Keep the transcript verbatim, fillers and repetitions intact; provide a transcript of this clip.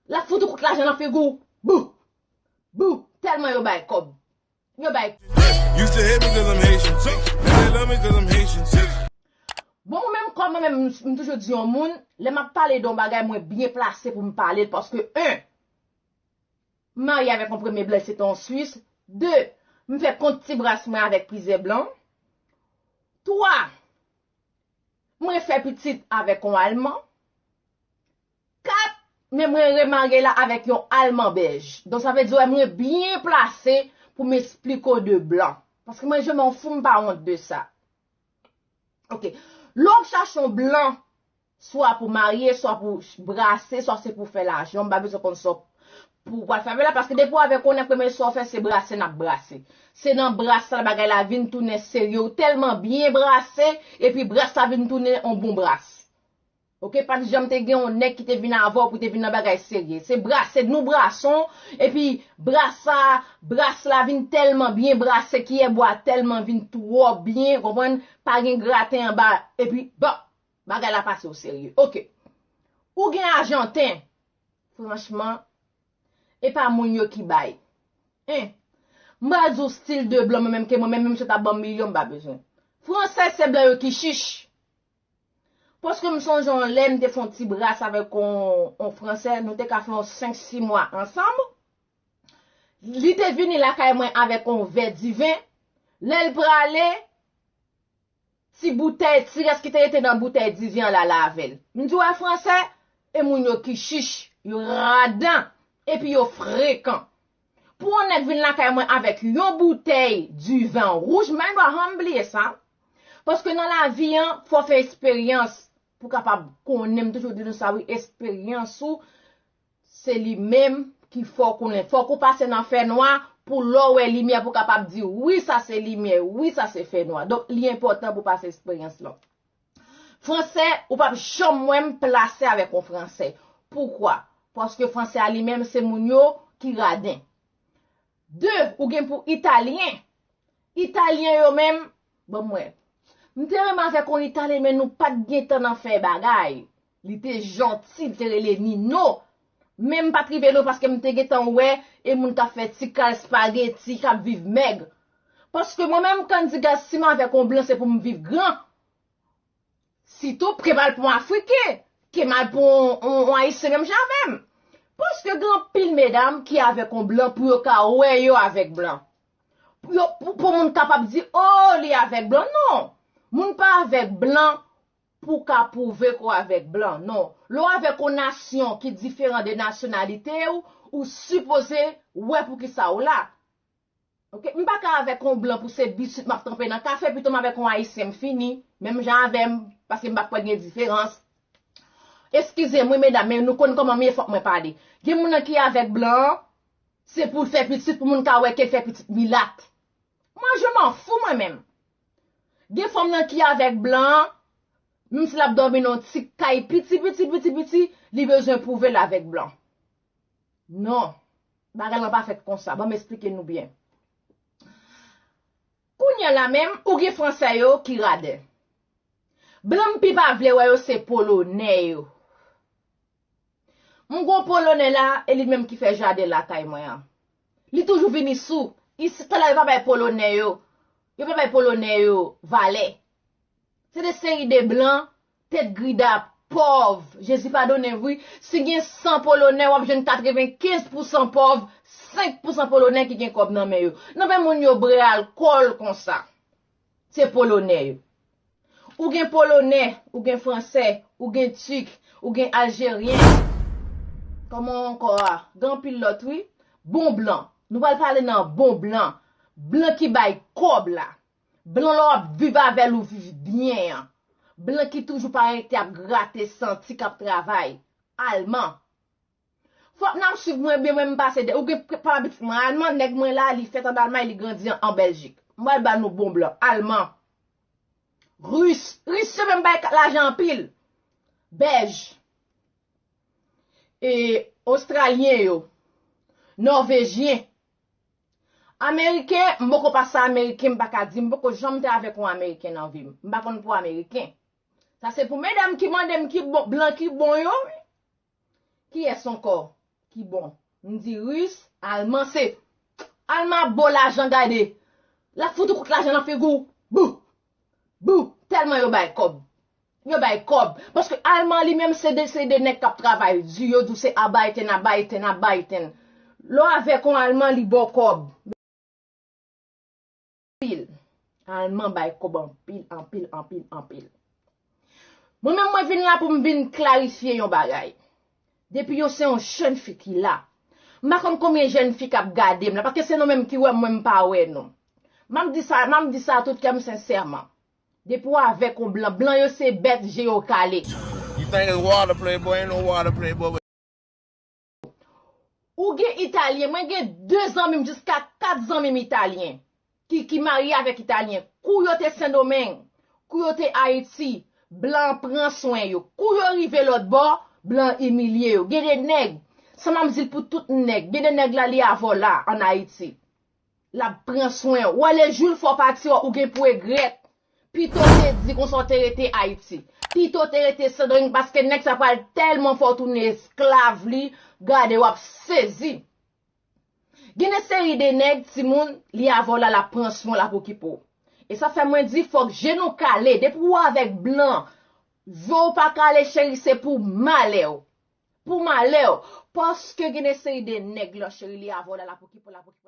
L ap fout ou kout lajan nan figi w. Bou! Bou! Tèlman yo bay kòb. Yo bay. Used to hate me cause I'm Haitian. Now they love me cause I'm Haitian. Bon, mwen menm, kòm mwen menm, m toujou di yon moun, lè m ap pale de yon bagay, mwen byen plase pou m pale l, paske, en, m marye avèk yon premye blan, se te yon Swis. De, m fè kont ti bras mwen avèk plizyè blan. Twa, mwen fè pitit avèk yon Alman. Kat, men mwen remarye la avèk yon Alman bèj. Donk, sa vle di, wè, mwen byen plase pou m esplike w de blan. Paske mwen, je m'en fous, m pa wont de sa. Ok. Lè w ap chache yon blan, swa pou marye, swa pou brase, swa se pou fè lajan, m pa bezwen konn sa w pou pral fè avè l la, paske depi w avèk yon nèg, premye sa w fè, se brase n ap brase. Se nan bras la bagay la vin tounen serye. Ou tèlman byen brase, epi bras la vin tounen yon bon bras. Ok, pa t janm te gen yon nèg ki te vin avè w pou te vin nan bagay serye. Se brase nou brase w, epi bras sa, bras la vin tèlman byen brase, kiyè bwa tèlman vin twò byen, konprann? Pa gen graten anba, epi, bon, bagay la pase o serye. Ok. Ou gen ajanten, franchman, e pa moun yo ki bay. En, m pral di w stil de blan mwen menm ke mwen menm, menm si w ta ban m milyon, m pa bezwen. Fransè se blan yo ki chich. Paske m sonje yon lè m te fè yon ti bras avèk yon, yon Fransè, nou te ka fè yon senk sis mwa ansanm. Li te vini lakay mwen avèk yon vè diven. Lè l prale, ti boutèy, ti rès ki te rete nan boutèy diven an la lave l. M di w wè Fransè, e moun yo ki chich, yo radan, epi yo frekan. Pou yon nèg vin lakay mwen avèk yon boutèy diven wouj, m pa gen dwa janm bliye sa. Paske nan lavi an, fò w fè esperyans pou w kapab konnen, m toujou di nou sa wi, esperyans ou, se li menm ki fè w konnen. Fòk ou pase nan fènwa pou lè w wè limyè pou w kapab di wi sa se limyè, wi sa se fènwa. Donk li enpòtan pou w pase esperyans lan. Fransè, ou p ap janm wè m plase avèk yon Fransè. Poukwa? Paske Fransè a li menm se moun yo ki raden. De, ou gen pou Italyen. Italyen yo menm, ban m wè. M te renmen avèk yon Italyen, men nou pa t gen tan nan fè bagay. Li te janti, li te rele Nino. Men m pa t rive non paske m te gentan wè e moun k ap fè ti kal espageti, k ap viv mèg. Paske mwen menm, Kandiga, si m avèk yon blan, se pou m viv gran. Sitou, ke m al pou yon Afriken, ke m al pou yon, yon, yon Ayisyen menm jan avè m. Paske gen anpil medam ki avèk yon blan pou yo ka wè yo avèk blan. Pou, yo, pou, pou moun kapab di, oh, li avèk blan. Non! Moun pa avèk blan pou ka pwouve ke w avèk blan. Non. Lè w avèk yon nasyon ki diferan de nasyonalite w, ou sipoze wè poukisa w la. Ok, m pa ka avèk yon blan pou se biswit m ap tranpe nan kafe, pito m avèk yon ayisyen m fini, menm jan avè m, paske m pa kwè gen diferans. Eskize m wi medam, men nou konn kòman m ye, fòk mwen pale. Gen moun nan ki avèk blan an, se pou l fè pitit, pou moun ka wè ke l fè pitit milat. Mwen, je m'en fous mwen menm. Gen fanm nan ki avèk blan an, menm si l ap dòmi nan yon ti kay piti, piti, piti, piti, li bezwen pwouve l avèk blan. Non. Bagay lan pa fèt konsa. Ban m esplike nou byen. Kounye a la menm, ou gen Fransè yo ki raden. Blan m pi pa vle wè yo se Polonè yo. M gon Polonè la, e li menm ki fè jaden lakay mwen an. Li toujou vini sou. Isit la, yo pa bay Polonè yo. Yo pa bay Polonè yo valè. Se de seri de blan, tèt grida, pòv. Jezi padone vre. Si gen san Polonè, w ap jwenn katrevenkenz pousan pòv, senk pousan Polonè ki gen kòb nan men yo. Nan men moun yo bwè alkòl konsa. Se Polonè yo. Ou gen Polonè, ou gen Fransè, ou gen Tik, ou gen Aljeryen. Kòman ankò a? Gen anpil lòt wi. Bon blan. Nou pral pale nan bon blan. Blan ki bay kòb la. Blan lè w ap viv avè l ou viv byen an. Blan ki toujou pa rete ap grate santi k ap travay. Alman. Fòk n ap swiv mwen byen, mwen m pase de. Ou gen papa pitit mwen alman, nèg mwen la, li fèt an Almay, li grandi an, an Bèljik. M pral ba nou bon blan. Alman. Ris. Ris yo menm bay lajan anpil. Bèj. E Ostralyen yo. Nòvejyen. Ameriken, m poko pase Ameriken, m pa ka di, m poko janm te avèk yon Ameriken nan vi m. M pa konn pou Ameriken. Sa se pou medam ki mande m ki bon, blan ki bon yo, wi. Kiyès ankò? ki bon. M di Ris, Alman se. Alman ap ba w lajan gade. L ap fout ou kout lajan nan figi w. Bou! Bou! Tèlman yo bay kòb. Yo bay kòb. Paske Alman li menm se de, se de nèg k ap travay di, yo di w se arbeiten, arbeiten, arbeiten. Lè w avèk yon Alman, li ba w kòb. Anpil. Alman bay kòb anpil, anpil, anpil, anpil. Mwen menm mwen vin la pou m vin klarifye yon bagay. Depi yo se yon jèn fi ki la, m pa konn konbyen jèn fi k ap gade m la, paske se nou menm ki wè m, mwen m pa wè nou. M ap di sa, m ap di sa tout kè m sensèman. Depi w avèk yon blan, blan yo se bèt, je yo kale. You think it's water, playboy? Ain't no water, playboy. Ou gen italyen, mwen gen de zanmi m, jiska kat zanmi m italyen, ki, ki marye avèk italyen. Kou yo te Sendomeng, kou yo te Ayiti, blan pran swen yo. Kou yo rive lòt bò, blan imilye yo. Gen de nèg, sa m ap di l pou tout nèg, gen de nèg la li avè w la ann Ayiti. L ap pran swen w. Wè lejou l fè w pati, ou gen pou regrèt. Pito w te di konsa w te rete Ayiti. Pito w te rete Sendomeng paske nèg sa pral tèlman fè w tounen esklav li, gade w ap sezi. Gen de seri de nèg, timoun, li avè w la, l ap pran swen w, l ap okipe w. E sa fè mwen di fòk je nou kale. Depi w avèk blan, je w pa kale, cheri, se pou malè w. Pou malè w. Paske gen de seri de nèg lan, cheri, li avè w la, l ap okipe w, l ap okipe w.